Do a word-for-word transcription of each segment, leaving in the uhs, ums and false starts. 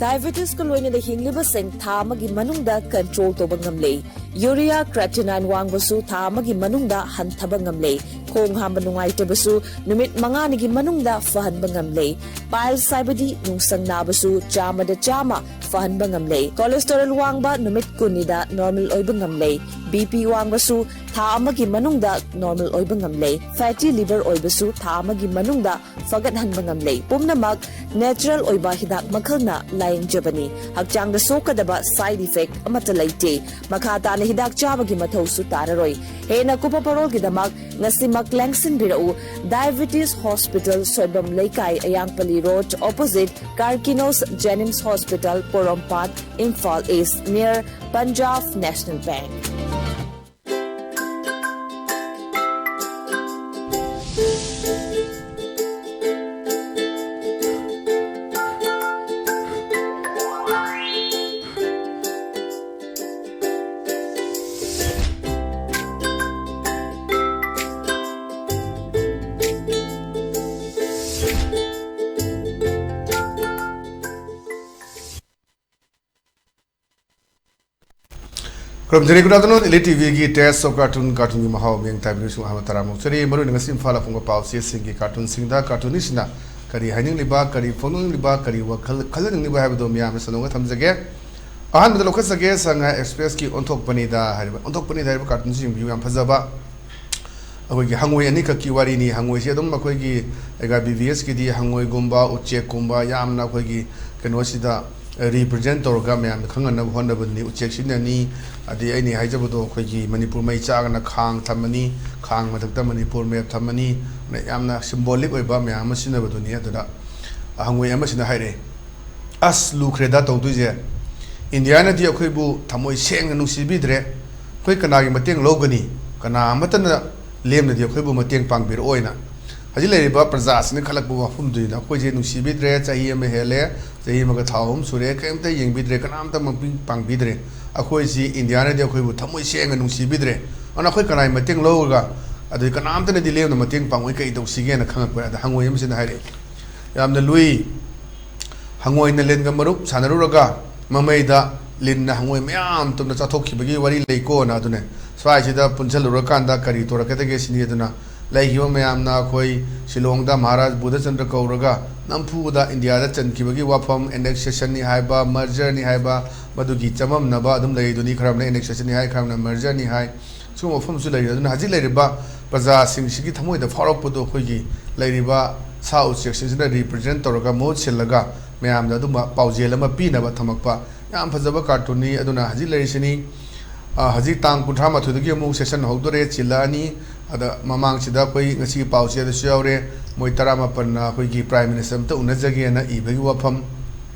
Diabetesꯀ ꯂꯣꯏꯅꯅ ꯍꯤꯡꯂꯤꯕꯁꯤꯡ ꯊꯥ ꯑꯃꯒꯤ ꯃꯅꯨꯡꯗ control ꯇꯧꯕ ꯉꯝꯂꯦ꯫ Urea creatinine ꯋꯥꯡꯕꯁꯨ ꯊꯥ ꯑꯃꯒꯤ ꯃꯅꯨꯡꯗ ꯍꯟꯊꯕ ꯉꯝꯂꯦ꯫ ꯈꯣꯡ ꯍꯥꯝꯕ ꯅꯨꯡꯉꯥꯏꯇꯕꯁꯨ ꯅꯨꯃꯤꯠ ꯃꯉꯥꯅꯤꯒꯤ ꯃꯅꯨꯡꯗ ꯐꯍꯟꯕ ꯉꯝꯂꯦ꯫ Piles ꯍꯥꯏꯕꯗꯤ ꯅꯨꯡꯁꯪ ꯅꯥꯕꯁꯨ ꯆꯥꯝꯃꯗ ꯆꯥꯝꯃ ꯐꯍꯟꯕ ꯉꯝꯂꯦ꯫ Cholesterol ꯋꯥꯡꯕ ꯅꯨꯃꯤꯠ ꯀꯨꯟꯅꯤꯗ normal ꯑꯣꯏꯕ ꯉꯝꯂꯦ꯫ BP ꯋꯥꯡꯕꯁꯨ ꯊꯥ ꯑꯃꯒꯤ ꯃꯅꯨꯡꯗ normal ꯑꯣꯏꯕ ꯉꯝꯂꯦ꯫ Fatty liver ꯑꯣꯏꯕꯁꯨ ꯊꯥ ꯑꯃꯒꯤ ꯃꯅꯨꯡꯗ ꯐꯒꯠꯍꯟꯕ ꯉꯝꯂꯦ꯫ ꯄꯨꯝꯅꯃꯛ natural ꯑꯣꯏꯕ ꯍꯤꯗꯥꯛ ꯃꯈꯜꯅ ꯂꯥꯌꯦꯡꯖꯕꯅꯤ꯫ ꯍꯛꯆꯥꯡꯗ ꯁꯣꯛꯀꯗꯕ side effect ꯑꯃꯠꯇ ꯂꯩꯇꯦ꯫ ꯃꯈꯥ ꯇꯥꯅ ꯍꯤꯗꯥꯛ ꯆꯥꯕꯒꯤ ꯃꯊꯧꯁꯨ ꯇꯥꯔꯔꯣꯏ꯫ ꯍꯦꯟꯅ ꯀꯨꯞꯄ ꯄꯔꯣꯜꯒꯤꯗꯃꯛ ꯉꯁꯤꯃꯛ ꯂꯦꯡꯁꯤꯟꯕꯤꯔꯛꯎ꯫ Diabetes Hospital, ꯁꯣꯏꯕꯝ ꯂꯩꯀꯥꯏ, ꯑꯌꯥꯡꯄꯜꯂꯤ Road, opposite Karkinos Jennings Hospital, Porompat, Imphal East, near Punjab National Bank꯫ ꯈꯨꯔꯨꯝꯖꯔꯤ꯫ Good afternoon, Elite TVꯒꯤ Taste of Cartoon, cartoonꯒꯤ ꯃꯍꯥꯎ ꯃꯤꯌꯦꯡ ꯇꯥꯕꯤꯔꯤꯕꯁꯤꯡ ꯑꯍꯥꯟꯕ ꯇꯔꯥꯃꯨꯛ ꯆꯔꯤ꯫ ꯃꯔꯨꯑꯣꯏꯅ ꯉꯁꯤ ꯏꯝꯐꯥꯜ ꯐꯣꯡꯕ ꯄꯥꯎꯆꯦꯁꯤꯡꯒꯤ cartoonꯁꯤꯡꯗ cartoonistꯁꯤꯡꯅ ꯀꯔꯤ ꯍꯥꯏꯅꯤꯡꯂꯤꯕ, ꯀꯔꯤ ꯐꯣꯡꯗꯣꯛꯅꯤꯡꯂꯤꯕ, ꯀꯔꯤ ꯋꯥꯈꯜ ꯈꯜꯍꯟꯅꯤꯡꯂꯤꯕ ꯍꯥꯏꯕꯗꯨ ꯃꯌꯥꯝꯅ ꯁꯟꯗꯣꯛꯅ ꯊꯝꯖꯒꯦ꯫ ꯑꯍꯥꯟꯕꯗ ꯂꯧꯈꯠꯆꯒꯦ, ꯁꯉꯥꯏ Expressꯀꯤ ꯑꯣꯟꯊꯣꯛꯄꯅꯤꯗ ꯍꯥꯏꯔꯤꯕ꯫ ꯑꯣꯟꯊꯣꯛꯄꯅꯤꯗ ꯍꯥꯏꯔꯤꯕ cartoonꯁꯤ ꯌꯦꯡꯕꯤꯌꯨ, ꯌꯥꯝ ꯐꯖꯕ꯫ ꯑꯩꯈꯣꯏꯒꯤ ꯍꯪꯉꯣꯏ ꯑꯅꯤꯈꯛꯀꯤ ꯋꯥꯔꯤꯅꯤ꯫ ꯍꯪꯉꯣꯏꯁꯦ ꯑꯗꯨꯝ ꯑꯩꯈꯣꯏꯒꯤ ꯑꯦꯒꯥ BVSꯀꯤꯗꯤ ꯍꯪꯉꯣꯏꯒꯨꯝꯕ, ꯎꯆꯦꯛꯀꯨꯝꯕ ꯌꯥꯝꯅ ꯑꯩꯈꯣꯏꯒꯤ ꯀꯩꯅꯣꯁꯤꯗ represent ꯇꯧꯔꯒ ꯃꯌꯥꯝꯗ ꯈꯪꯍꯟꯅꯕ ꯍꯣꯠꯅꯕꯗꯨꯅꯤ꯫ ꯎꯆꯦꯛꯁꯤꯅꯅꯤ, ꯑꯗꯩ ꯑꯩꯅ ꯍꯥꯏꯖꯕꯗꯣ ꯑꯩꯈꯣꯏꯒꯤ ꯃꯅꯤꯄꯨꯔ ꯃꯩ ꯆꯥꯛꯑꯒꯅ ꯈꯥꯡ ꯊꯝꯃꯅꯤ, ꯈꯥꯡ ꯃꯊꯛꯇ ꯃꯅꯤꯄꯨꯔ map ꯊꯝꯃꯅꯤ, ꯌꯥꯝꯅ symbolic ꯑꯣꯏꯕ ꯃꯌꯥꯝ ꯑꯃ ꯁꯤꯖꯤꯟꯅꯕꯗꯨꯅꯤ꯫ ꯑꯗꯨꯗ ꯍꯪꯉꯣꯏ ꯑꯃꯁꯤꯅ ꯍꯥꯏꯔꯛꯑꯦ, "ꯑꯁ, ꯂꯨꯈ꯭ꯔꯦꯗ ꯇꯧꯗꯣꯏꯁꯦ꯫ ꯏꯟꯗꯤꯌꯥꯅꯗꯤ ꯑꯩꯈꯣꯏꯕꯨ ꯊꯃꯣꯏ ꯁꯦꯡꯅ ꯅꯨꯡꯁꯤꯕꯤꯗ꯭ꯔꯦ꯫ ꯑꯩꯈꯣꯏ ꯀꯅꯥꯒꯤ ꯃꯇꯦꯡ ꯂꯧꯒꯅꯤ? ꯀꯅꯥ ꯑꯃꯠꯇꯅ ꯂꯦꯝꯅꯗꯤ ꯑꯩꯈꯣꯏꯕꯨ ꯃꯇꯦꯡ ꯄꯥꯡꯕꯤꯔꯛꯑꯣꯏꯅ"꯫ ꯍꯧꯖꯤꯛ ꯂꯩꯔꯤꯕ ꯄ꯭ꯔꯖꯥꯁꯤꯅ ꯈꯜꯂꯛꯄ ꯋꯥꯐꯝꯗꯨꯅꯤꯗ, "ꯑꯩꯈꯣꯏꯁꯦ ꯅꯨꯡꯁꯤꯕꯤꯗ꯭ꯔꯦ, ꯆꯍꯤ ꯑꯃ ꯍꯦꯜꯂꯦ, ꯆꯍꯤ ꯑꯃꯒ ꯊꯥ ꯑꯍꯨꯝ ꯁꯨꯔꯦ, ꯀꯔꯤꯝꯇ ꯌꯦꯡꯕꯤꯗ꯭ꯔꯦ, ꯀꯅꯥꯝꯇ ꯃꯇꯦꯡ ꯄꯥꯡꯕꯤꯗ꯭ꯔꯦ꯫ ꯑꯩꯈꯣꯏꯁꯤ ꯏꯟꯗꯤꯌꯥꯅꯗꯤ ꯑꯩꯈꯣꯏꯕꯨ ꯊꯃꯣꯏ ꯁꯦꯡꯅ ꯅꯨꯡꯁꯤꯕꯤꯗ꯭ꯔꯦ꯫ ꯑꯗꯨꯅ ꯑꯩꯈꯣꯏ ꯀꯅꯥꯒꯤ ꯃꯇꯦꯡ ꯂꯧꯔꯒ, ꯑꯗꯨꯗꯤ ꯀꯅꯥꯝꯇꯅꯗꯤ ꯂꯦꯝꯅ ꯃꯇꯦꯡ ꯄꯥꯡꯉꯣꯏ, ꯀꯔꯤ ꯇꯧꯁꯤꯒꯦꯅ?" ꯈꯪꯉꯛꯄ꯫ ꯑꯗ ꯍꯪꯉꯣꯏ ꯑꯃꯁꯤꯅ ꯍꯥꯏꯔꯛꯏ, "ꯌꯥꯝꯅ ꯂꯨꯏ꯫ ꯍꯪꯉꯣꯏꯅ ꯂꯤꯟꯒ ꯃꯔꯨꯞ ꯁꯥꯟꯅꯔꯨꯔꯒ ꯃꯃꯩꯗ ꯂꯤꯟꯅ ꯍꯪꯉꯣꯏ ꯃꯌꯥꯝ ꯇꯨꯝꯅ ꯆꯥꯊꯣꯛꯈꯤꯕꯒꯤ ꯋꯥꯔꯤ ꯂꯩꯀꯣꯅ꯫ ꯑꯗꯨꯅꯦ, ꯁ꯭ꯋꯥꯏꯁꯤꯗ ꯄꯨꯟꯁꯤꯜꯂꯨꯔꯀꯥꯟꯗ ꯀꯔꯤ ꯇꯧꯔꯛꯀꯗꯒꯦ ꯁꯤꯅꯤ꯫ ꯑꯗꯨꯅ ꯂꯩꯈꯤꯕ ꯃꯌꯥꯝꯅ ꯑꯩꯈꯣꯏ ꯁꯤꯂꯣꯡꯗ ꯃꯍꯥꯔꯥꯖ ꯕꯨꯙꯆꯟꯗ꯭ꯔ ꯀꯧꯔꯒ ꯅꯝꯐꯨꯗ ꯏꯟꯗꯤꯌꯥꯗ ꯆꯟꯈꯤꯕꯒꯤ ꯋꯥꯐꯝ, ꯑꯦꯅꯦꯛꯁꯦꯁꯟꯅꯤ ꯍꯥꯏꯕ, ꯃꯔꯖꯔꯅꯤ ꯍꯥꯏꯕ, ꯃꯗꯨꯒꯤ ꯆꯃꯝꯅꯕ ꯑꯗꯨꯝ ꯂꯩꯗꯨꯅꯤ꯫ ꯈꯔ ꯑꯃꯅ ꯑꯦꯅꯦꯛꯁꯦꯁꯟꯅꯤ ꯍꯥꯏ, ꯈꯔ ꯑꯃꯅ ꯃꯔꯖꯔꯅꯤ ꯍꯥꯏ꯫ ꯁꯤꯒꯨꯝꯕ ꯋꯥꯐꯝꯁꯨ ꯂꯩꯔꯤ꯫ ꯑꯗꯨꯅ ꯍꯧꯖꯤꯛ ꯂꯩꯔꯤꯕ ꯄ꯭ꯔꯖꯥꯁꯤꯡꯁꯤꯒꯤ ꯊꯃꯣꯏꯗ ꯐꯥꯎꯔꯛꯄꯗꯣ ꯑꯩꯈꯣꯏꯒꯤ ꯂꯩꯔꯤꯕ ꯁꯥ ꯎꯆꯦꯛꯁꯤꯡꯁꯤꯅ ꯔꯤꯄ꯭ꯔꯖꯦꯟ ꯇꯧꯔꯒ, ꯃꯍꯨꯠ ꯁꯤꯜꯂꯒ ꯃꯌꯥꯝꯗ ꯑꯗꯨꯝꯕ ꯄꯥꯎꯖꯦꯜ ꯑꯃ ꯄꯤꯅꯕ ꯊꯝꯃꯛꯄ ꯌꯥꯝ ꯐꯖꯕ ꯀꯥꯔꯇꯨꯟꯅꯤ꯫ ꯑꯗꯨꯅ ꯍꯧꯖꯤꯛ ꯂꯩꯔꯤꯁꯤꯅꯤ꯫ ꯑ, ꯍꯧꯖꯤꯛ ꯇꯥꯡ ꯀꯨꯟꯊ꯭ꯔꯥ ꯃꯥꯊꯣꯏꯗꯒꯤ ꯑꯃꯨꯛ ꯁꯦꯁꯟ ꯍꯧꯗꯣꯔꯦ, ꯆꯤꯜꯂꯛꯑꯅꯤ꯫ ꯑꯗ ꯃꯃꯥꯡꯁꯤꯗ ꯑꯩꯈꯣꯏ ꯉꯁꯤꯒꯤ ꯄꯥꯎꯆꯦꯗꯁꯨ ꯌꯥꯎꯔꯦ, ꯃꯣꯏ ꯇꯔꯥꯃꯥꯄꯟꯅ ꯑꯩꯈꯣꯏꯒꯤ ꯄ꯭ꯔꯥꯏꯝ ꯃꯤꯅꯤꯁꯇꯔ ꯑꯝꯇ ꯎꯅꯖꯒꯦꯅ ꯏꯕꯒꯤ ꯋꯥꯐꯝ꯫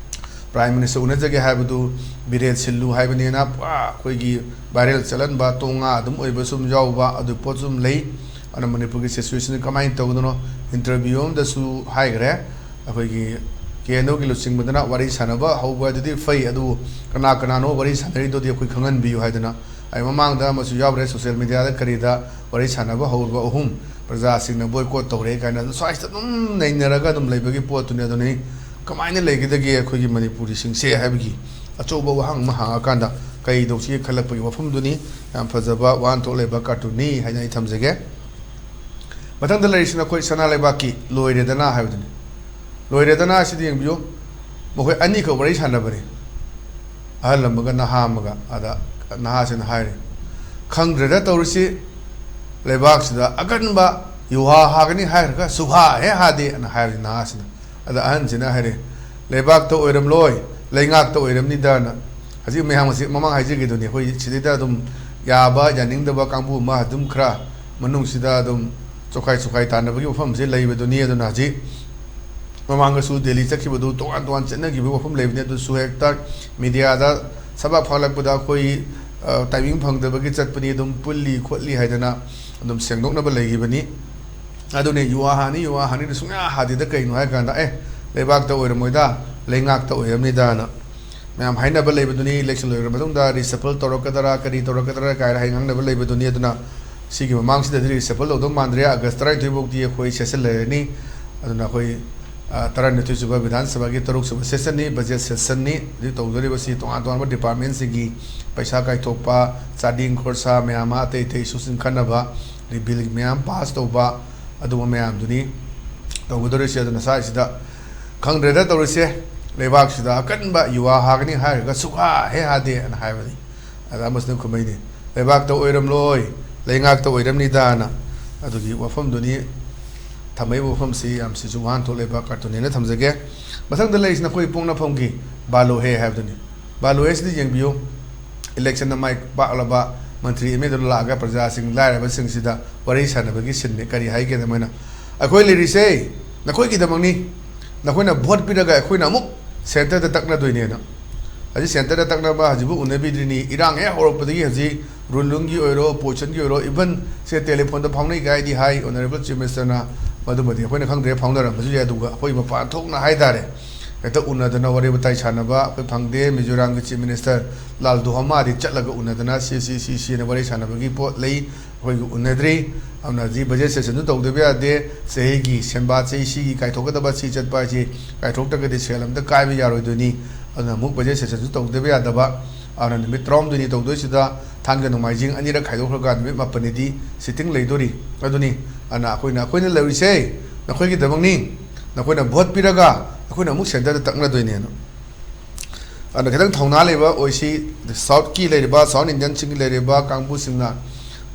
ꯄ꯭ꯔꯥꯏꯝ ꯃꯤꯅꯤꯁꯇꯔ ꯎꯅꯖꯒꯦ ꯍꯥꯏꯕꯗꯨ ꯕꯤꯔꯦꯟ ꯁꯤꯜꯂꯨ ꯍꯥꯏꯕꯅꯤꯅ ꯄꯨꯔꯥ ꯑꯩꯈꯣꯏꯒꯤ ꯚꯥꯏꯔꯦꯜ ꯆꯠꯍꯟꯕ, ꯇꯣꯉꯥ ꯑꯗꯨꯝ ꯑꯣꯏꯕꯁꯨ ꯑꯗꯨꯝ ꯌꯥꯎꯕ, ꯑꯗꯨ ꯄꯣꯠꯁꯨ ꯑꯗꯨꯝ ꯂꯩ꯫ ꯑꯗꯨꯅ ꯃꯅꯤꯄꯨꯔꯒꯤ ꯁꯤꯆꯨꯋꯦꯁꯟ ꯀꯃꯥꯏꯅ ꯇꯧꯒꯗꯣꯏꯅꯣ? ꯏꯟꯇꯔꯚ꯭ꯌꯨ ꯑꯃꯗꯁꯨ ꯍꯥꯏꯈ꯭ꯔꯦ, ꯑꯩꯈꯣꯏꯒꯤ ꯀꯦ ꯑꯦꯟ ꯑꯣꯒꯤ ꯂꯨꯆꯤꯡꯕꯗꯨꯅ ꯋꯥꯔꯤ ꯁꯥꯟꯅꯕ ꯍꯧꯕ ꯑꯗꯨꯗꯤ ꯐꯩ, ꯑꯗꯨꯕꯨ ꯀꯅꯥ ꯀꯅꯥꯅꯣ ꯋꯥꯔꯤ ꯁꯥꯟꯅꯔꯤꯗꯨꯗꯤ ꯑꯩꯈꯣꯏ ꯈꯪꯍꯟꯕꯤꯌꯨ ꯍꯥꯏꯗꯅ꯫ ꯑꯩ ꯃꯃꯥꯡꯗ ꯑꯃꯁꯨ ꯌꯥꯎꯈ꯭ꯔꯦ, ꯁꯣꯁꯤꯌꯦꯜ ꯃꯦꯗꯤꯌꯥꯗ ꯀꯔꯤꯗ ꯋꯥꯔꯤ ꯁꯥꯟꯅꯕ ꯍꯧꯔꯕ ꯑꯍꯨꯝ ꯄ꯭ꯔꯖꯥꯁꯤꯡꯅ ꯕꯣꯏꯀꯣꯠ ꯇꯧꯔꯦ ꯀꯥꯏꯅ ꯑꯗꯨꯝ ꯁ꯭ꯋꯥꯏꯁꯤꯗ ꯑꯗꯨꯝ ꯅꯩꯅꯔꯒ ꯑꯗꯨꯝ ꯂꯩꯕꯒꯤ ꯄꯣꯠꯇꯨꯅꯤ꯫ ꯑꯗꯨꯅꯤ ꯀꯃꯥꯏꯅ ꯂꯩꯒꯗꯒꯦ ꯑꯩꯈꯣꯏꯒꯤ ꯃꯅꯤꯄꯨꯔꯤꯁꯤꯡꯁꯦ ꯍꯥꯏꯕꯒꯤ ꯑꯆꯧꯕ ꯋꯥꯍꯪ ꯑꯃ ꯍꯪꯉꯀꯥꯟꯗ ꯀꯩ ꯇꯧꯁꯤꯒꯦ ꯈꯜꯂꯛꯄꯒꯤ ꯋꯥꯐꯝꯗꯨꯅꯤ꯫ ꯌꯥꯝ ꯐꯖꯕ ꯋꯥꯍꯟꯊꯣꯛ ꯂꯩꯕ ꯀꯥꯔꯇꯨꯟꯅꯤ ꯍꯥꯏꯅ ꯑꯩ ꯊꯝꯖꯒꯦ꯫ ꯃꯊꯪꯗ ꯂꯩꯔꯤꯁꯤꯅ ꯑꯩꯈꯣꯏ ꯁꯅꯥ ꯂꯩꯕꯥꯛꯀꯤ ꯂꯣꯏꯔꯦꯗꯅ ꯍꯥꯏꯕꯗꯨꯅꯤ꯫ ꯂꯣꯏꯔꯦꯗꯅ ꯑꯁꯤꯗ ꯌꯦꯡꯕꯤꯌꯨ, ꯃꯈꯣꯏ ꯑꯅꯤꯈꯛ ꯋꯥꯔꯤ ꯁꯥꯟꯅꯕꯅꯤ, ꯑꯍꯜ ꯑꯃꯒ ꯅꯍꯥ ꯑꯃꯒ꯫ ꯑꯗ ꯅꯍꯥꯁꯤꯅ ꯍꯥꯏꯔꯤ, "ꯈꯪꯗ꯭ꯔꯦꯗ ꯇꯧꯔꯤꯁꯤ, ꯂꯩꯕꯥꯛꯁꯤꯗ ꯑꯀꯟꯕ ꯌꯨꯍꯥ ꯍꯥꯒꯅꯤ ꯍꯥꯏꯔꯒ ꯁꯨꯍꯥ ꯍꯦꯛ ꯍꯥꯗꯦ" ꯑꯅ ꯍꯥꯏꯔꯤ ꯅꯍꯥꯁꯤꯅ꯫ ꯑꯗ ꯑꯍꯟꯁꯤꯅ ꯍꯥꯏꯔꯦ, "ꯂꯩꯕꯥꯛꯇ ꯑꯣꯏꯔꯝꯂꯣꯏ, ꯂꯩꯉꯥꯛꯇ ꯑꯣꯏꯔꯝꯅꯤꯗꯅ"꯫ ꯍꯧꯖꯤꯛ ꯃꯌꯥꯝ ꯍꯧꯖꯤꯛ ꯃꯃꯥꯡ ꯍꯥꯏꯖꯈꯤꯗꯨꯅꯤ, ꯑꯩꯈꯣꯏ ꯁꯤꯗꯩꯗ ꯑꯗꯨꯝ ꯌꯥꯕ ꯌꯥꯅꯤꯡꯗꯕ ꯀꯥꯡꯕꯨ ꯑꯃ ꯑꯗꯨꯝ ꯈꯔ ꯃꯅꯨꯡꯁꯤꯗ ꯑꯗꯨꯝ ꯆꯣꯈꯥꯏ ꯆꯣꯈꯥꯏ ꯇꯥꯟꯅꯕꯒꯤ ꯋꯥꯐꯝꯁꯦ ꯂꯩꯕꯗꯨꯅꯤ꯫ ꯑꯗꯨꯅ ꯍꯧꯖꯤꯛ ꯃꯃꯥꯡꯗꯁꯨ ꯗꯦꯜꯂꯤ ꯆꯠꯈꯤꯕꯗꯨ ꯇꯣꯉꯥꯟ ꯇꯣꯉꯥꯟ ꯆꯠꯅꯈꯤꯕꯒꯤ ꯋꯥꯐꯝ ꯂꯩꯕꯅꯤ꯫ ꯑꯗꯨꯁꯨ ꯍꯦꯛꯇ ꯃꯤꯗꯤꯌꯥꯗ ꯁꯕꯥꯛ ꯐꯥꯒꯠꯂꯛꯄꯗ ꯑꯩꯈꯣꯏ, ꯑ, ꯇꯥꯏꯃꯤꯡ ꯐꯪꯗꯕꯒꯤ ꯆꯠꯄꯅꯤ, ꯑꯗꯨꯝ ꯄꯨꯜꯂꯤ ꯈꯣꯠꯂꯤ ꯍꯥꯏꯗꯅ ꯑꯗꯨꯝ ꯁꯦꯡꯗꯣꯛꯅꯕ ꯂꯩꯈꯤꯕꯅꯤ꯫ ꯑꯗꯨꯅꯦ, ꯌꯨ ꯑꯥꯔ ꯍꯥꯅꯤ, ꯌꯨ ꯑꯥꯔ ꯍꯥꯅꯤꯗ ꯁꯨꯡꯌꯥ ꯍꯥꯗꯦꯗ꯫ ꯀꯩꯅꯣ ꯍꯥꯏ ꯀꯥꯟꯗ, "ꯑꯦ, ꯂꯩꯕꯥꯛꯇ ꯑꯣꯏꯔꯝꯃꯣꯏꯗ, ꯂꯩꯉꯥꯛꯇ ꯑꯣꯏꯔꯝꯅꯤꯗꯅ" ꯃꯌꯥꯝ ꯍꯥꯏꯅꯕ ꯂꯩꯕꯗꯨꯅꯤ꯫ ꯏꯂꯦꯛꯁꯟ ꯂꯣꯏꯔꯕ ꯃꯇꯨꯡꯗ ꯔꯤꯁꯐꯜ ꯇꯧꯔꯛꯀꯗꯔꯥ, ꯀꯔꯤ ꯇꯧꯔꯛꯀꯗꯔꯥ ꯀꯥꯏꯅ ꯍꯥꯏ ꯉꯥꯡꯅꯕ ꯂꯩꯕꯗꯨꯅꯤ꯫ ꯑꯗꯨꯅ ꯁꯤꯒꯤ ꯃꯃꯥꯡꯁꯤꯗꯗꯤ ꯔꯤꯁꯐꯜ ꯇꯧꯗꯧ ꯃꯥꯟꯗ꯭ꯔꯦ꯫ ꯑꯥꯒꯁ ꯇꯔꯥꯅꯤꯊꯣꯏ ꯐꯥꯎꯗꯤ ꯑꯩꯈꯣꯏ ꯁꯦꯁꯟ ꯂꯩꯔꯅꯤ꯫ ꯑꯗꯨꯅ ꯑꯩꯈꯣꯏ, ꯇꯔꯥꯅꯤꯊꯣꯏ ꯁꯨꯕ ꯕꯤꯙꯥꯟ ꯁꯚꯥꯒꯤ ꯇꯔꯨꯛ ꯁꯨꯕ ꯁꯦꯁꯟꯅꯤ, ꯕꯖꯦꯠ ꯁꯦꯁꯟꯅꯤ꯫ ꯍꯧꯖꯤꯛ ꯇꯧꯗꯣꯔꯤꯕꯁꯤ ꯇꯣꯉꯥꯟ ꯇꯣꯉꯥꯟꯕ ꯗꯤꯄꯥꯔꯠꯃꯦꯟꯁꯤꯡꯒꯤ ꯄꯩꯁꯥ ꯀꯥꯏꯊꯣꯛꯄ, ꯆꯥꯗꯤꯡ ꯈꯣꯔꯁꯥ ꯃꯌꯥꯝ ꯑꯃ, ꯑꯇꯩ ꯑꯇꯩ ꯏꯁꯨꯁꯤꯡ ꯈꯟꯅꯕ, ꯑꯗꯩ ꯕꯤꯜ ꯃꯌꯥꯝ ꯄꯥꯁ ꯇꯧꯕ, ꯑꯗꯨꯒꯨꯝꯕ ꯃꯌꯥꯝꯗꯨꯅꯤ ꯇꯧꯒꯗꯧꯔꯤꯁꯦ꯫ ꯑꯗꯨꯅ ꯁ꯭ꯋꯥꯏꯁꯤꯗ ꯈꯪꯗ꯭ꯔꯦꯗ ꯇꯧꯔꯤꯁꯦ꯫ ꯂꯩꯕꯥꯛꯁꯤꯗ ꯑꯀꯟꯕ ꯌꯨꯋꯥ ꯍꯥꯒꯅꯤ ꯍꯥꯏꯔꯒ ꯁꯨꯛꯍꯥ ꯍꯦꯛ ꯍꯥꯗꯦꯅ ꯍꯥꯏꯕꯅꯤ꯫ ꯑꯗ ꯑꯃꯁꯤꯅ ꯈꯨꯝꯃꯛꯏꯅꯤ, "ꯂꯩꯕꯥꯛꯇ ꯑꯣꯏꯔꯝꯂꯣꯏ, ꯂꯩꯉꯥꯛꯇ ꯑꯣꯏꯔꯝꯅꯤꯗꯥꯅ"꯫ ꯑꯗꯨꯒꯤ ꯋꯥꯐꯝꯗꯨꯅꯤ, ꯊꯝꯃꯛꯏꯕ ꯋꯥꯐꯝꯁꯤ ꯌꯥꯝ ꯁꯤꯁꯨ ꯋꯥꯍꯟꯊꯣꯛ ꯂꯩꯕ ꯀꯥꯔꯇꯨꯟꯅꯦꯅ ꯊꯝꯖꯒꯦ꯫ ꯃꯊꯪꯗ ꯂꯩꯔꯤꯁꯤꯅ ꯑꯩꯈꯣꯏ ꯄꯣꯛꯅꯐꯝꯒꯤ "ꯕꯥꯂꯣ ꯍꯦ" ꯍꯥꯏꯕꯗꯨꯅꯤ꯫ "ꯕꯥꯂꯣ ꯍꯦ" ꯁꯤꯗꯤ ꯌꯦꯡꯕꯤꯌꯨ, ꯏꯂꯦꯛꯁꯟꯗ ꯃꯥꯏ ꯄꯥꯛꯂꯕ ꯃꯟꯇ꯭ꯔꯤ ꯑꯦꯝ ꯑꯦꯜ ꯑꯦꯗꯨ ꯂꯥꯛꯑꯒ ꯄ꯭ꯔꯖꯥꯁꯤꯡ, ꯂꯥꯏꯔꯕꯁꯤꯡꯁꯤꯗ ꯋꯥꯔꯤ ꯁꯥꯟꯅꯕꯒꯤ ꯁꯤꯟꯅꯤ꯫ ꯀꯔꯤ ꯍꯥꯏꯒꯦꯗ ꯃꯣꯏꯅ, "ꯑꯩꯈꯣꯏ ꯂꯩꯔꯤꯁꯦ ꯅꯈꯣꯏꯒꯤꯗꯃꯛꯅꯤ, ꯅꯈꯣꯏꯅ ꯚꯣꯠ ꯄꯤꯔꯒ ꯑꯩꯈꯣꯏꯅ ꯑꯃꯨꯛ ꯁꯦꯟꯇꯔꯗ ꯇꯛꯅꯗꯣꯏꯅꯦꯅ"꯫ ꯍꯧꯖꯤꯛ ꯁꯦꯟꯇꯔꯗ ꯇꯛꯅꯕ ꯍꯧꯖꯤꯛꯐꯥꯎ ꯎꯅꯕꯤꯗ꯭ꯔꯤꯅꯤ꯫ ꯏꯔꯥꯡ ꯍꯦꯛ ꯍꯧꯔꯛꯄꯗꯒꯤ ꯍꯧꯖꯤꯛ ꯔꯨꯜ ꯅꯨꯡꯒꯤ ꯑꯣꯏꯔꯣ, ꯄꯣꯏꯁꯟꯒꯤ ꯑꯣꯏꯔꯣ, ꯏꯚꯟ ꯁꯦ ꯇꯦꯂꯤꯐꯣꯟꯗ ꯐꯥꯎꯅꯩ ꯀꯥꯏꯗꯤ ꯍꯥꯏ ꯑꯣꯅꯔꯦꯕꯜ ꯆꯤꯐ ꯃꯤꯅꯤꯁꯇꯔꯅ꯫ ꯃꯗꯨꯃꯗꯤ ꯑꯩꯈꯣꯏꯅ ꯈꯪꯗ꯭ꯔꯦ, ꯐꯥꯎꯅꯔꯝꯕꯁꯨ ꯌꯥꯏ, ꯑꯗꯨꯒ ꯑꯩꯈꯣꯏ ꯃꯄꯥꯟ ꯊꯣꯛꯅ ꯍꯥꯏꯇꯥꯔꯦ, ꯍꯦꯛꯇ ꯎꯅꯗꯅ ꯋꯥꯔꯤ ꯋꯥꯇꯥꯏ ꯁꯥꯟꯅꯕ ꯑꯩꯈꯣꯏ ꯐꯪꯗꯦ꯫ ꯃꯤꯖꯣꯔꯥꯝꯒꯤ ꯆꯤꯐ ꯃꯤꯅꯤꯁꯇꯔ ꯂꯥꯜ ꯗꯨꯍꯣꯃꯥꯗꯤ ꯆꯠꯂꯒ ꯎꯅꯗꯅ ꯁꯤ, ꯁꯤ, ꯁꯤ, ꯁꯤꯅ ꯋꯥꯔꯤ ꯁꯥꯟꯅꯕꯒꯤ ꯄꯣꯠ ꯂꯩ, ꯑꯩꯈꯣꯏꯒꯤ ꯎꯅꯗ꯭ꯔꯤ꯫ ꯑꯗꯨꯅ ꯍꯧꯖꯤꯛ ꯕꯖꯦꯠ ꯁꯦꯁꯟꯁꯨ ꯇꯧꯗꯕ ꯌꯥꯗꯦ꯫ ꯆꯍꯤꯒꯤ ꯁꯦꯝꯕ, ꯆꯍꯤ ꯁꯤꯒꯤ ꯀꯥꯏꯊꯣꯛꯀꯗꯕ, ꯁꯤ ꯆꯠꯄ ꯍꯥꯏꯁꯤ ꯀꯥꯏꯊꯣꯛꯇ꯭ꯔꯒꯗꯤ ꯁꯦꯜ ꯑꯝꯇ ꯀꯥꯏꯕ ꯌꯥꯔꯣꯏꯗꯣꯏꯅꯤ꯫ ꯑꯗꯨꯅ ꯑꯃꯨꯛ ꯕꯖꯦꯠ ꯁꯦꯁꯟꯁꯨ ꯇꯧꯗꯕ ꯌꯥꯗꯕ꯫ ꯑꯗꯨꯅ ꯅꯨꯃꯤꯠ ꯇꯔꯥꯍꯨꯝꯗꯣꯏꯅꯤ ꯇꯧꯗꯣꯏꯁꯤꯗ ꯊꯥꯡꯖ ꯅꯣꯡꯃꯥꯏꯖꯤꯡ ꯑꯅꯤꯔꯛ ꯈꯥꯏꯗꯣꯛꯈ꯭ꯔꯒ ꯅꯨꯃꯤꯠ ꯃꯥꯄꯟꯅꯤꯗꯤ ꯁꯤꯇꯤꯡ ꯂꯩꯗꯣꯔꯤ꯫ ꯑꯗꯨꯅꯤ, ꯑꯗꯨꯅ ꯑꯩꯈꯣꯏꯅ, ꯑꯩꯈꯣꯏꯅ ꯂꯩꯔꯤꯁꯦ ꯅꯈꯣꯏꯒꯤꯗꯃꯛꯅꯤ꯫ ꯅꯈꯣꯏꯅ ꯚꯣꯠ ꯄꯤꯔꯒ ꯑꯩꯈꯣꯏꯅ ꯑꯃꯨꯛ ꯁꯦꯟꯇꯔꯗ ꯇꯛꯅꯗꯣꯏꯅꯦꯅ꯫ ꯑꯗꯨꯅ ꯈꯤꯇꯪ ꯊꯧꯅꯥ ꯂꯩꯕ ꯑꯣꯏꯁꯤ꯫ ꯁꯥꯎꯠꯀꯤ ꯂꯩꯔꯤꯕ, ꯁꯥꯎꯠ ꯏꯟꯗꯤꯌꯟꯁꯤꯡꯒꯤ ꯂꯩꯔꯤꯕ ꯀꯥꯡꯕꯨꯁꯤꯡꯅ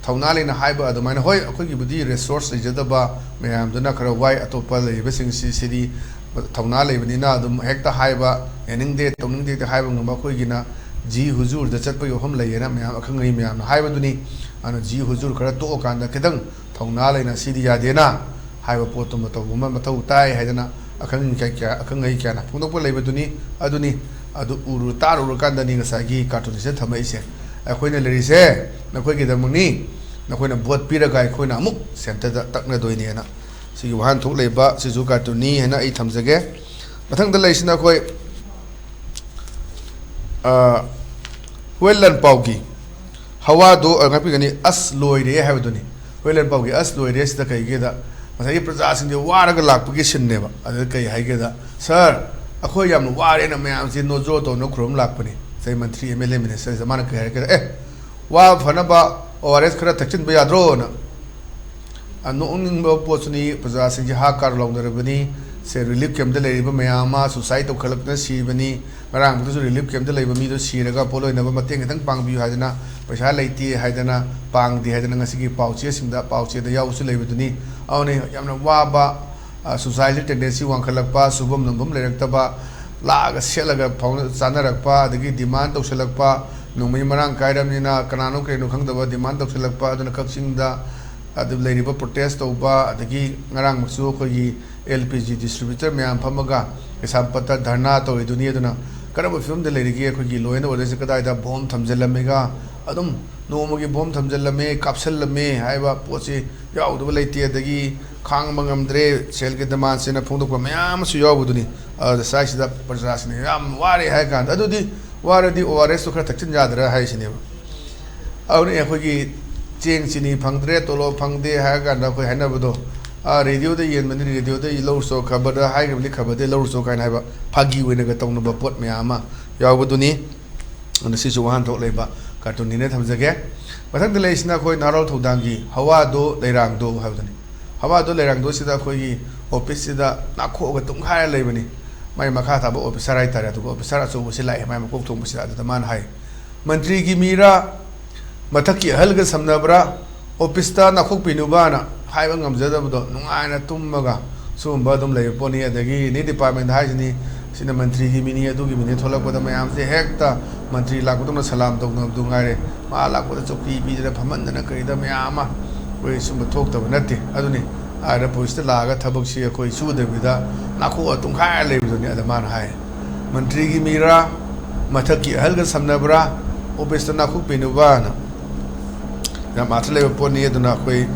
ꯊꯧꯅꯥ ꯂꯩꯅ ꯍꯥꯏꯕ ꯑꯗꯨꯃꯥꯏꯅ, ꯍꯣꯏ, ꯑꯩꯈꯣꯏꯒꯤꯕꯨꯗꯤ ꯔꯤꯁꯣꯔꯁ ꯂꯩꯖꯗꯕ ꯃꯌꯥꯝꯗꯨꯅ ꯈꯔ ꯋꯥꯏ, ꯑꯇꯣꯞꯄ ꯂꯩꯔꯤꯕꯁꯤꯡꯁꯤ, ꯁꯤꯗꯤ ꯊꯧꯅꯥ ꯂꯩꯕꯅꯤꯅ ꯑꯗꯨꯝ ꯍꯦꯛꯇ ꯍꯥꯏꯕ, ꯌꯥꯅꯤꯡꯗꯦ, ꯇꯧꯅꯤꯡꯗꯦ ꯍꯦꯛꯇ ꯍꯥꯏꯕ ꯉꯝꯕ꯫ ꯑꯩꯈꯣꯏꯒꯤꯅ ꯖꯤ ꯍꯨꯖꯨꯔꯗ ꯆꯠꯄꯒꯤ ꯋꯥꯐꯝ ꯂꯩꯌꯦꯅ ꯃꯌꯥꯝ ꯑꯈꯪ ꯑꯍꯩ ꯃꯌꯥꯝꯅ ꯍꯥꯏꯕꯗꯨꯅꯤ꯫ ꯑꯗꯨꯅ ꯖꯤ ꯍꯨꯖꯨꯔ ꯈꯔ ꯇꯣꯛꯑꯀꯥꯟꯗ ꯈꯤꯇꯪ ꯊꯧꯅꯥ ꯂꯩꯅ ꯁꯤꯗꯤ ꯌꯥꯗꯦꯅ ꯍꯥꯏꯕ ꯄꯣꯠꯇꯨꯃ ꯇꯧꯕ ꯑꯃ ꯃꯊꯧ ꯇꯥꯏ ꯍꯥꯏꯗꯅ ꯑꯈꯪ ꯑꯍꯩ ꯀꯌꯥ, ꯑꯈꯪ ꯑꯍꯩ ꯀꯌꯥꯅ ꯐꯣꯡꯗꯣꯛꯄ ꯂꯩꯕꯗꯨꯅꯤ꯫ ꯑꯗꯨꯅꯤ, ꯑꯗꯨ ꯎꯔꯨ ꯇꯥꯔꯨꯔꯀꯥꯟꯗꯅꯤ ꯉꯁꯥꯏꯒꯤ ꯀꯥꯔꯇꯨꯟꯁꯤꯗ ꯊꯝꯃꯛꯏꯁꯦ꯫ ꯑꯩꯈꯣꯏꯅ ꯂꯩꯔꯤꯁꯦ ꯅꯈꯣꯏꯒꯤꯗꯃꯛꯅꯤ, ꯅꯈꯣꯏꯅ ꯚꯣꯠ ꯄꯤꯔꯒ ꯑꯩꯈꯣꯏꯅ ꯑꯃꯨꯛ ꯁꯦꯟꯇꯔꯗ ꯇꯛꯅꯗꯣꯏꯅꯦꯅ꯫ ꯁꯤꯒꯤ ꯋꯥꯍꯟꯊꯣꯛ ꯂꯩꯕ ꯁꯤꯁꯨ ꯀꯥꯔꯇꯨꯟꯅꯤ ꯍꯥꯏꯅ ꯑꯩ ꯊꯝꯖꯒꯦ꯫ ꯃꯊꯪꯗ ꯂꯩꯔꯤꯁꯤꯅ ꯑꯩꯈꯣꯏ, ꯑ, ꯍꯨꯋꯦꯟ ꯂꯥꯟꯄꯥꯎꯒꯤ "ꯍꯋꯥꯗꯣ", ꯑ, ꯉꯥꯛꯄꯤꯒꯅꯤ, "ꯑꯁ ꯂꯣꯏꯔꯦ" ꯍꯥꯏꯕꯗꯨꯅꯤ꯫ ꯍꯨꯋꯦꯟ ꯂꯥꯟꯄꯥꯎꯒꯤ "ꯑꯁ ꯂꯣꯏꯔꯦ" ꯁꯤꯗ ꯀꯩꯒꯦꯗ, ꯉꯁꯥꯏꯒꯤ ꯄ꯭ꯔꯖꯥꯁꯤꯡꯁꯦ ꯋꯥꯔꯒ ꯂꯥꯛꯄꯒꯤ ꯁꯤꯟꯅꯦꯕ꯫ ꯑꯗꯨꯗ ꯀꯩ ꯍꯥꯏꯒꯦꯗ, "ꯁꯥꯔ, ꯑꯩꯈꯣꯏ ꯌꯥꯝꯅ ꯋꯥꯔꯦꯅ ꯃꯌꯥꯝꯁꯦ ꯅꯣꯖꯣ ꯇꯧꯅ ꯈꯨꯔꯨꯝ ꯂꯥꯛꯄꯅꯤ"꯫ ꯉꯁꯥꯏ ꯃꯟꯇ꯭ꯔꯤ, ꯑꯦꯝ ꯑꯦꯜ ꯑꯦ, ꯃꯤꯅꯤꯁꯇꯔꯁꯦ ꯃꯥꯅ ꯀꯩ ꯍꯥꯏꯔꯛꯀꯦꯗ, "ꯑꯦ, ꯋꯥ ꯐꯅꯕ ꯑꯣ ꯑꯥꯔ ꯑꯦꯁ ꯈꯔ ꯊꯛꯆꯤꯟꯕ ꯌꯥꯗ꯭ꯔꯣꯅ?" ꯑ, ꯅꯣꯛꯅꯤꯡꯕ ꯄꯣꯠꯁꯨꯅꯤ, ꯄ꯭ꯔꯖꯥꯁꯤꯡꯁꯦ ꯍꯥ ꯀꯥꯔ ꯂꯥꯎꯅꯔꯕꯅꯤ꯫ ꯁꯦ, ꯔꯤꯂꯤꯐ ꯀꯦꯝꯞꯇ ꯂꯩꯔꯤꯕ ꯃꯌꯥꯝ ꯑꯃ ꯁꯨꯁꯥꯏꯠ ꯇꯧꯈꯠꯂꯛꯇꯅ ꯁꯤꯕꯅꯤ꯫ ꯉꯔꯥꯡꯗꯨꯁꯨ ꯔꯤꯂꯤꯐ ꯀꯦꯝꯞꯇ ꯂꯩꯕ ꯃꯤꯗꯣ ꯁꯤꯔꯒ ꯄꯣꯠꯂꯣꯏꯅꯕ ꯃꯇꯦꯡ ꯈꯤꯇꯪ ꯄꯥꯡꯕꯤꯌꯨ ꯍꯥꯏꯗꯅ, ꯄꯩꯁꯥ ꯂꯩꯇꯦ ꯍꯥꯏꯗꯅ, ꯄꯥꯡꯗꯦ ꯍꯥꯏꯗꯅ ꯉꯁꯤꯒꯤ ꯄꯥꯎꯆꯦꯁꯤꯡꯗ, ꯄꯥꯎꯆꯦꯗ ꯌꯥꯎꯕꯁꯨ ꯂꯩꯕꯗꯨꯅꯤ꯫ ꯑꯗꯨꯅ ꯌꯥꯝꯅ ꯋꯥꯕ, ꯑ, ꯁꯨꯁꯥꯏꯗꯜ ꯇꯦꯟꯗꯦꯟꯁꯤ ꯋꯥꯡꯈꯠꯂꯛꯄ, ꯁꯨꯐꯝ ꯅꯣꯝꯐꯝ ꯂꯩꯔꯛꯇꯕ, ꯂꯥꯛꯑꯒ ꯁꯦꯠꯂꯒ ꯐꯥꯎꯅ ꯆꯥꯅꯔꯛꯄ, ꯑꯗꯒꯤ ꯗꯤꯃꯥꯟ ꯇꯧꯁꯜꯂꯛꯄ, ꯅꯣꯡꯃꯩ ꯃꯔꯥꯡ ꯀꯥꯏꯔꯕꯅꯤꯅ ꯀꯅꯥꯅꯣ ꯀꯔꯤꯅꯣ ꯈꯪꯗꯕ ꯗꯤꯃꯥꯟ ꯇꯧꯁꯜꯂꯛꯄ, ꯑꯗꯨꯅ ꯀꯛꯆꯤꯡꯗ ꯑꯗꯨ ꯂꯩꯔꯤꯕ ꯄ꯭ꯔꯣꯇꯦꯁ ꯇꯧꯕ, ꯑꯗꯒꯤ ꯉꯔꯥꯡꯃꯛꯁꯨ ꯑꯩꯈꯣꯏꯒꯤ ꯑꯦꯜ ꯄꯤ ꯖꯤ ꯗꯤꯁꯇ꯭ꯔꯤꯕ꯭ꯌꯨꯇꯔ ꯃꯌꯥꯝ ꯐꯝꯃꯒ ꯀꯩꯁꯥꯝꯄꯥꯠꯇ ꯙꯔꯅꯥ ꯇꯧꯔꯤꯗꯨꯅꯤ꯫ ꯑꯗꯨꯅ ꯀꯔꯝꯕ ꯐꯤꯕꯝꯗ ꯂꯩꯔꯤꯒꯦ? ꯑꯩꯈꯣꯏꯒꯤ ꯂꯣ ꯑꯦꯟ ꯑꯣꯔꯗꯔꯁꯦ ꯀꯗꯥꯏꯗ ꯕꯣꯝ ꯊꯝꯖꯤꯜꯂꯝꯃꯤꯒ, ꯑꯗꯨꯝ ꯅꯣꯡꯃꯒꯤ ꯕꯣꯝ ꯊꯝꯖꯤꯜꯂꯝꯃꯦ, ꯀꯥꯞꯁꯤꯜꯂꯝꯃꯦ ꯍꯥꯏꯕ ꯄꯣꯠꯁꯤ ꯌꯥꯎꯗꯕ ꯂꯩꯇꯦ꯫ ꯑꯗꯒꯤ ꯈꯥꯡꯕ ꯉꯝꯗ꯭ꯔꯦ, ꯁꯦꯜꯒꯤ ꯗꯤꯃꯥꯟꯁꯤꯅ ꯐꯣꯡꯗꯣꯛꯄ ꯃꯌꯥꯝ ꯑꯃꯁꯨ ꯌꯥꯎꯕꯗꯨꯅꯤ꯫ ꯑꯗꯨꯗ ꯁ꯭ꯋꯥꯏꯁꯤꯗ ꯄ꯭ꯔꯖꯥꯁꯤꯡꯅ ꯌꯥꯝ ꯋꯥꯔꯦ ꯍꯥꯏ ꯀꯥꯟꯗ, ꯑꯗꯨꯗꯤ ꯋꯥꯔꯗꯤ ꯑꯣ ꯑꯥꯔ ꯑꯦꯁꯇꯣ ꯈꯔ ꯊꯛꯆꯤꯟ ꯌꯥꯗ꯭ꯔꯥ ꯍꯥꯏꯁꯤꯅꯦꯕ꯫ ꯑꯗꯨꯅ ꯑꯩꯈꯣꯏꯒꯤ ꯆꯦꯡ ꯆꯤꯅꯤ ꯐꯪꯗ꯭ꯔꯦ, ꯇꯣꯂꯣꯞ ꯐꯪꯗꯦ ꯍꯥꯏꯔ ꯀꯥꯟꯗ ꯑꯩꯈꯣꯏ ꯍꯥꯏꯅꯕꯗꯣ, "ꯑꯥ, ꯔꯦꯗꯤꯑꯣꯗ ꯌꯦꯟꯕꯅꯤ, ꯔꯦꯗꯤꯑꯣꯗ ꯂꯧꯔꯨꯆꯣ, ꯈꯕꯔꯗ ꯍꯥꯏꯈ꯭ꯔꯕꯅꯤ, ꯈꯕꯔꯗ ꯂꯧꯔꯨꯆꯣ" ꯀꯥꯏꯅ ꯍꯥꯏꯕ ꯐꯥꯒꯤ ꯑꯣꯏꯅꯒ ꯇꯧꯅꯕ ꯄꯣꯠ ꯃꯌꯥꯝ ꯑꯃ ꯌꯥꯎꯕꯗꯨꯅꯤ꯫ ꯑꯗꯨꯅ ꯁꯤꯁꯨ ꯋꯥꯍꯟꯊꯣꯛ ꯂꯩꯕ ꯀꯥꯔꯇꯨꯟꯅꯤꯅ ꯊꯝꯖꯒꯦ꯫ ꯃꯊꯪꯗ ꯂꯩꯔꯤꯁꯤꯅ ꯑꯩꯈꯣꯏ ꯅꯍꯥꯔꯣꯜ ꯊꯧꯗꯥꯡꯒꯤ "ꯍꯋꯥꯗꯣ ꯂꯩꯔꯥꯡꯗꯣ" ꯍꯥꯏꯕꯗꯨꯅꯤ꯫ "ꯍꯋꯥꯗꯣ ꯂꯩꯔꯥꯡꯗꯣ" ꯁꯤꯗ ꯑꯩꯈꯣꯏꯒꯤ ꯑꯣꯐꯤꯁꯁꯤꯗ ꯅꯥꯈꯣꯛꯑꯒ ꯇꯨꯝꯈꯥꯏꯔ ꯂꯩꯕꯅꯤ꯫ ꯃꯥꯏ ꯃꯈꯥ ꯊꯥꯕ ꯑꯣꯐꯤꯁꯥꯔ ꯍꯥꯏꯇꯥꯔꯦ, ꯑꯗꯨꯒ ꯑꯣꯐꯤꯁꯥꯔ ꯑꯆꯧꯕꯁꯤ ꯂꯥꯛꯑꯦ ꯃꯥꯏ ꯃꯀꯣꯛ ꯊꯣꯡꯕꯁꯤꯗ꯫ ꯑꯗꯨꯗ ꯃꯥꯅ ꯍꯥꯏ, "ꯃꯟꯇ꯭ꯔꯤꯒꯤ ꯃꯤꯔꯥ, ꯃꯊꯛꯀꯤ ꯑꯍꯜꯒ ꯁꯝꯅꯕ꯭ꯔꯥ, ꯑꯣꯐꯤꯁꯇ ꯅꯥꯈꯣꯛꯄꯤꯅꯨꯕꯥꯅ ꯍꯥꯏꯕ ꯉꯝꯖꯗꯕꯗꯣ, ꯅꯨꯡꯉꯥꯏꯅ ꯇꯨꯝꯃꯒ ꯁꯤꯒꯨꯝꯕ ꯑꯗꯨꯝ ꯂꯩꯕ ꯄꯣꯠꯅꯤ"꯫ ꯑꯗꯒꯤ ꯑꯦꯅꯤ ꯗꯤꯄꯥꯔꯠꯃꯦꯟꯗ ꯍꯥꯏꯁꯤꯅꯤ, "ꯁꯤꯅ ꯃꯟꯇ꯭ꯔꯤꯒꯤ ꯃꯤꯅꯤ, ꯑꯗꯨꯒꯤ ꯃꯤꯅꯤ" ꯊꯣꯛꯂꯛꯄꯗ ꯃꯌꯥꯝꯁꯦ ꯍꯦꯛꯇ ꯃꯟꯇ꯭ꯔꯤ ꯂꯥꯛꯄꯗꯧꯅ ꯁꯂꯥꯝ ꯇꯧꯅꯕꯗꯨ ꯉꯥꯏꯔꯦ꯫ ꯃꯥ ꯂꯥꯛꯄꯗ ꯆꯧꯀꯤ ꯄꯤꯗꯅ ꯐꯝꯍꯟꯗꯅ ꯀꯔꯤꯗ ꯃꯌꯥꯝ ꯑꯃ ꯑꯩꯈꯣꯏ ꯁꯨꯝꯕ ꯊꯣꯛꯇꯕ ꯅꯠꯇꯦ꯫ ꯑꯗꯨꯅꯤ ꯑꯥꯗ ꯄꯨꯂꯤꯁꯇ ꯂꯥꯛꯑꯒ ꯊꯕꯛꯁꯤ ꯑꯩꯈꯣꯏ ꯁꯨꯗꯕꯤꯗ ꯅꯥꯈꯣꯛꯑ ꯇꯨꯝꯈꯥꯏꯔ ꯂꯩꯕꯗꯨꯅꯤ꯫ ꯑꯗ ꯃꯥꯅ ꯍꯥꯏ, "ꯃꯟꯇ꯭ꯔꯤꯒꯤ ꯃꯤꯔꯥ, ꯃꯊꯛꯀꯤ ꯑꯍꯜꯒ ꯁꯝꯅꯕ꯭ꯔꯥ, ꯑꯣꯐꯤꯁꯇ ꯅꯥꯈꯣꯛꯄꯤꯅꯨꯕꯥꯅ"꯫ ꯌꯥꯝ ꯑꯥꯔꯊ ꯂꯩꯕ ꯄꯣꯠꯅꯤ꯫ ꯑꯗꯨꯅ ꯑꯩꯈꯣꯏ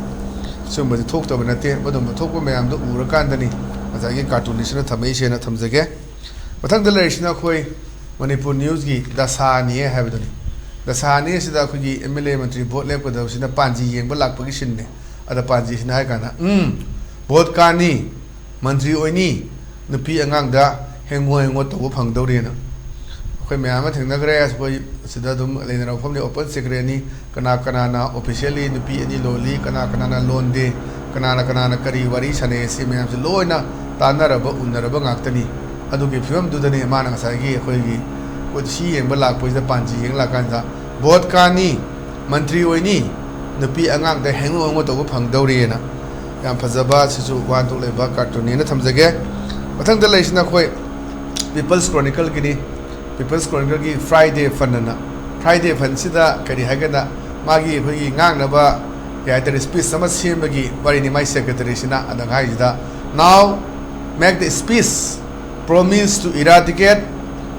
ꯁꯤꯒꯨꯝꯕꯁꯤ ꯊꯣꯛꯇꯕ ꯅꯠꯇꯦ꯫ ꯃꯗꯨꯝꯕ ꯊꯣꯛꯄ ꯃꯌꯥꯝꯗꯣ ꯎꯔꯀꯥꯟꯗꯅꯤ ꯉꯁꯥꯏꯒꯤ ꯀꯥꯔꯇꯨꯟꯅꯤꯁꯤꯅ ꯊꯝꯃꯛꯏꯁꯦꯅ ꯊꯝꯖꯒꯦ꯫ ꯃꯊꯪꯗ ꯂꯩꯔꯤꯁꯤꯅ ꯑꯩꯈꯣꯏ ꯃꯅꯤꯄꯨꯔ ꯅ꯭ꯌꯨꯁꯀꯤ "ꯗꯁꯥꯅꯤꯌꯦ" ꯍꯥꯏꯕꯗꯨꯅꯤ꯫ "ꯗꯁꯥꯅꯤ" ꯑꯁꯤꯗ ꯑꯩꯈꯣꯏꯒꯤ M L A, Mantri, vote ꯂꯦꯞꯀꯗꯕꯁꯤꯅ ꯄꯥꯟꯖꯤ ꯌꯦꯡꯕ ꯂꯥꯛꯄꯒꯤ ꯁꯤꯟꯅꯦ꯫ ꯑꯗ ꯄꯥꯟꯖꯤꯁꯤꯅ ꯍꯥꯏ ꯀꯥꯟꯗ, "ꯎꯝ, ꯚꯣꯠ ꯀꯥꯅꯤ, ꯃꯟꯇ꯭ꯔꯤ ꯑꯣꯏꯅꯤ, ꯅꯨꯄꯤ ꯑꯉꯥꯡꯗ ꯍꯦꯡꯉꯣ ꯍꯦꯡꯉꯣ ꯇꯧꯕ ꯐꯪꯗꯧꯔꯤꯅ ꯑꯩꯈꯣꯏ ꯃꯌꯥꯝ ꯑꯃ ꯊꯦꯡꯅꯈ꯭ꯔꯦ꯫ ꯑꯩꯈꯣꯏ ꯁꯤꯗ ꯑꯗꯨꯝ ꯂꯩꯅꯔꯕ ꯃꯐꯝꯅꯤ, open secretꯅꯤ꯫ ꯀꯅꯥ ꯀꯅꯥꯅ officially ꯅꯨꯄꯤ ꯑꯅꯤ ꯂꯣꯜꯂꯤ, ꯀꯅꯥ ꯀꯅꯥꯅ ꯂꯣꯟꯗꯦ, ꯀꯅꯥꯅ ꯀꯅꯥꯅ ꯀꯔꯤ ꯋꯥꯔꯤ ꯁꯥꯟꯅꯩ, ꯁꯤ ꯃꯌꯥꯝꯁꯦ ꯂꯣꯏꯅ ꯇꯥꯟꯅꯔꯕ, ꯎꯅꯔꯕ ꯉꯥꯛꯇꯅꯤ꯫ ꯑꯗꯨꯒꯤ ꯐꯤꯕꯝꯗꯨꯗꯅꯤ ꯃꯥꯅ ꯉꯁꯥꯏꯒꯤ ꯑꯩꯈꯣꯏꯒꯤ ꯀꯨꯠꯁꯤ ꯌꯦꯡꯕ ꯂꯥꯛꯄꯁꯤꯗ, ꯄꯥꯟꯖꯤ ꯌꯦꯡ ꯂꯥꯛꯀꯥꯟꯗ, "ꯚꯣꯠ ꯀꯥꯅꯤ, ꯃꯟꯇ꯭ꯔꯤ ꯑꯣꯏꯅꯤ, ꯅꯨꯄꯤ ꯑꯉꯥꯡꯗ ꯍꯦꯡꯉꯣ ꯍꯦꯡꯉꯣ ꯇꯧꯕ ꯐꯪꯗꯧꯔꯤꯑꯅ" ꯌꯥꯝ ꯐꯖꯕ, ꯁꯤꯁꯨ ꯋꯥꯍꯟꯊꯣꯛ ꯂꯩꯕ cartoonꯅꯦꯅ ꯊꯝꯖꯒꯦ꯫ ꯃꯊꯪꯗ ꯂꯩꯔꯤꯁꯤꯅ ꯑꯩꯈꯣꯏ People's Chronicleꯒꯤꯅꯤ꯫ People's Chronicleꯒꯤ Friday Fun ꯑꯅ꯫ Friday Funꯁꯤꯗ ꯀꯔꯤ ꯍꯥꯏꯒꯦꯗ, ꯃꯥꯒꯤ ꯑꯩꯈꯣꯏꯒꯤ ꯉꯥꯡꯅꯕ, ꯀꯩ ꯍꯥꯏꯇꯥꯔꯦ, speech ꯑꯃ ꯁꯦꯝꯕꯒꯤ ꯋꯥꯔꯤꯅꯤ꯫ ꯃꯥꯏ secretaryꯁꯤꯅ ꯑꯗ ꯍꯥꯏꯁꯤꯗ, "Now make the speech, promise to eradicate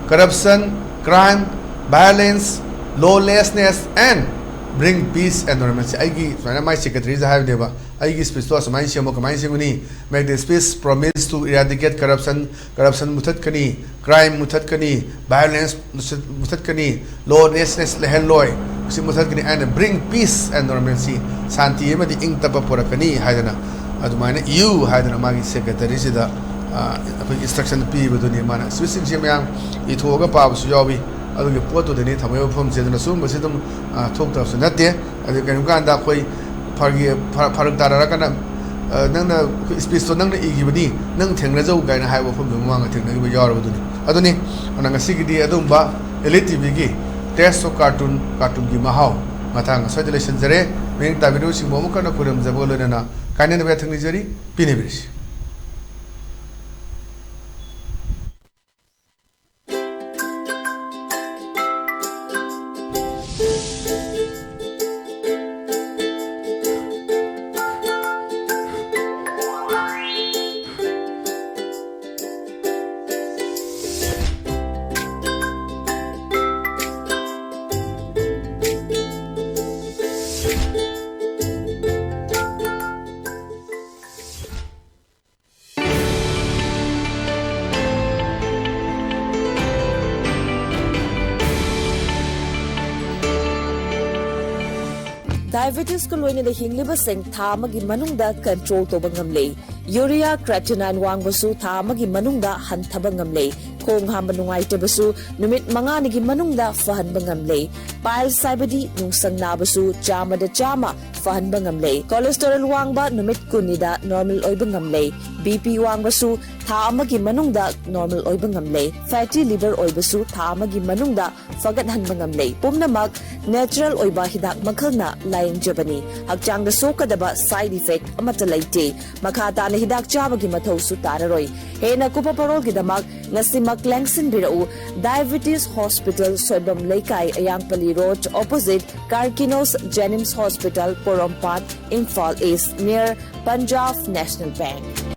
corruption, crime, violence, lawlessness and bring peace and normalcy." ꯑꯩꯒꯤ ꯁꯨꯃꯥꯏꯅ ꯃꯥꯏ secretaryꯁꯦ ꯍꯥꯏꯕꯅꯦꯕ, "ꯑꯩꯒꯤ speechꯇꯣ ꯑꯁꯨꯃꯥꯏꯅ ꯁꯦꯝꯃꯣ"꯫ ꯀꯃꯥꯏꯅ ꯁꯦꯝꯒꯅꯤ? "Make the speech, promise to eradicate corruption, corruption ꯃꯨꯊꯠꯀꯅꯤ, crime ꯃꯨꯊꯠꯀꯅꯤ, violence ꯃꯨꯊꯠꯀꯅꯤ, lawlessness ꯂꯩꯍꯜꯂꯣꯏ, ꯁꯤ ꯃꯨꯊꯠꯀꯅꯤ, and bring peace and normalcy, ꯁꯥꯟꯇꯤ ꯑꯃꯗꯤ ꯏꯪ ꯇꯞꯄ ꯄꯨꯔꯛꯀꯅꯤ" ꯍꯥꯏꯗꯅ, ꯑꯗꯨꯃꯥꯏꯅ ꯏꯌꯨ ꯍꯥꯏꯗꯅ ꯃꯥꯒꯤ secretaryꯁꯤꯗ, ꯑ, ꯑꯩꯈꯣꯏꯒꯤ instruction ꯄꯤꯕꯗꯨꯅꯤ꯫ ꯃꯥꯅ speechꯁꯤꯡꯁꯦ ꯃꯌꯥꯝ ꯏꯊꯣꯛꯑꯒ ꯄꯥꯕꯁꯨ ꯌꯥꯎꯏ꯫ ꯑꯗꯨꯒꯤ ꯄꯣꯠꯇꯨꯗꯅꯤ ꯊꯝꯃꯛꯏꯕ ꯋꯥꯐꯝꯁꯦ꯫ ꯑꯗꯨꯅ ꯁꯤꯒꯨꯝꯕꯁꯤ ꯑꯗꯨꯝ, ꯑ, ꯊꯣꯛꯇꯕꯁꯨ ꯅꯠꯇꯦ꯫ ꯑꯗꯨ ꯀꯔꯤꯒꯨꯝꯕ ꯀꯥꯟꯗ ꯑꯩꯈꯣꯏ ꯐꯔꯒꯤ-, ꯐ-, ꯐꯔꯛ ꯇꯥꯅꯔꯒꯅ, ꯑ, "ꯅꯪꯅ speechꯇꯣ ꯅꯪꯅ ꯏꯈꯤꯕꯅꯤ, ꯅꯪ ꯊꯦꯡꯅꯖꯧ" ꯀꯥꯏꯅ ꯍꯥꯏꯕ ꯋꯥꯐꯝꯗꯨ ꯃꯃꯥꯡꯗ ꯊꯦꯡꯅꯈꯤꯕ ꯌꯥꯎꯔꯕꯗꯨꯅꯤ꯫ ꯑꯗꯨꯅ ꯉꯁꯤꯒꯤꯗꯤ ꯑꯗꯨꯝꯕ Elite TVꯒꯤ Taste of Cartoon, cartoonꯒꯤ ꯃꯍꯥꯎ ꯃꯇꯥꯡ ꯑꯁ꯭ꯋꯥꯏꯗ ꯂꯣꯏꯁꯤꯟꯖꯔꯦ꯫ ꯃꯤꯠꯌꯦꯡ ꯇꯥꯕꯤꯔꯤꯕꯁꯤꯡꯕꯨ ꯑꯃꯨꯛ ꯍꯟꯅ ꯈꯨꯔꯨꯝꯖꯕꯒ ꯂꯣꯏꯅꯅ ꯀꯥꯏꯅꯅꯕ ꯌꯥꯊꯪ ꯅꯤꯖꯔꯤ꯫ ꯄꯤꯅꯕꯤꯔꯁꯤ꯫ Diabetesꯀ ꯂꯣꯏꯅꯅ ꯍꯤꯡꯂꯤꯕꯁꯤꯡ ꯊꯥ ꯑꯃꯒꯤ ꯃꯅꯨꯡꯗ control ꯇꯧꯕ ꯉꯝꯂꯦ꯫ Urea creatinine ꯋꯥꯡꯕꯁꯨ ꯊꯥ ꯑꯃꯒꯤ ꯃꯅꯨꯡꯗ ꯍꯟꯊꯕ ꯉꯝꯂꯦ꯫ ꯈꯣꯡ ꯍꯥꯝꯕ ꯅꯨꯡꯉꯥꯏꯇꯕꯁꯨ ꯅꯨꯃꯤꯠ ꯃꯉꯥꯅꯤꯒꯤ ꯃꯅꯨꯡꯗ ꯐꯍꯟꯕ ꯉꯝꯂꯦ꯫ Piles ꯍꯥꯏꯕꯗꯤ ꯅꯨꯡꯁꯪ ꯅꯥꯕꯁꯨ ꯆꯥꯝꯃꯗ ꯆꯥꯝꯃ ꯐꯍꯟꯕ ꯉꯝꯂꯦ꯫ Cholesterol ꯋꯥꯡꯕ ꯅꯨꯃꯤꯠ ꯀꯨꯟꯅꯤꯗ normal ꯑꯣꯏꯕ ꯉꯝꯂꯦ꯫ BP ꯋꯥꯡꯕꯁꯨ ꯊꯥ ꯑꯃꯒꯤ ꯃꯅꯨꯡꯗ normal ꯑꯣꯏꯕ ꯉꯝꯂꯦ꯫ Fatty liver ꯑꯣꯏꯕꯁꯨ ꯊꯥ ꯑꯃꯒꯤ ꯃꯅꯨꯡꯗ ꯐꯒꯠꯍꯟꯕ ꯉꯝꯂꯦ꯫ ꯄꯨꯝꯅꯃꯛ natural ꯑꯣꯏꯕ ꯍꯤꯗꯥꯛ ꯃꯈꯜꯅ ꯂꯥꯌꯦꯡꯖꯕꯅꯤ꯫ ꯍꯛꯆꯥꯡꯗ ꯁꯣꯛꯀꯗꯕ side effect ꯑꯃꯠꯇ ꯂꯩꯇꯦ꯫ ꯃꯈꯥ ꯇꯥꯅ ꯍꯤꯗꯥꯛ ꯆꯥꯕꯒꯤ ꯃꯊꯧꯁꯨ ꯇꯥꯔꯔꯣꯏ꯫ ꯍꯦꯟꯅ ꯀꯨꯞꯄ ꯄꯔꯣꯜꯒꯤꯗꯃꯛ ꯉꯁꯤꯃꯛ ꯂꯦꯡꯁꯤꯟꯕꯤꯔꯛꯎ꯫ Diabetes Hospital, ꯁꯣꯏꯕꯝ ꯂꯩꯀꯥꯏ, ꯑꯌꯥꯡꯄꯜꯂꯤ Road, opposite Karkinos Jenims Hospital, ꯄꯣꯔꯣꯝꯄꯥꯠ, Imphal East, near Punjab National Bank꯫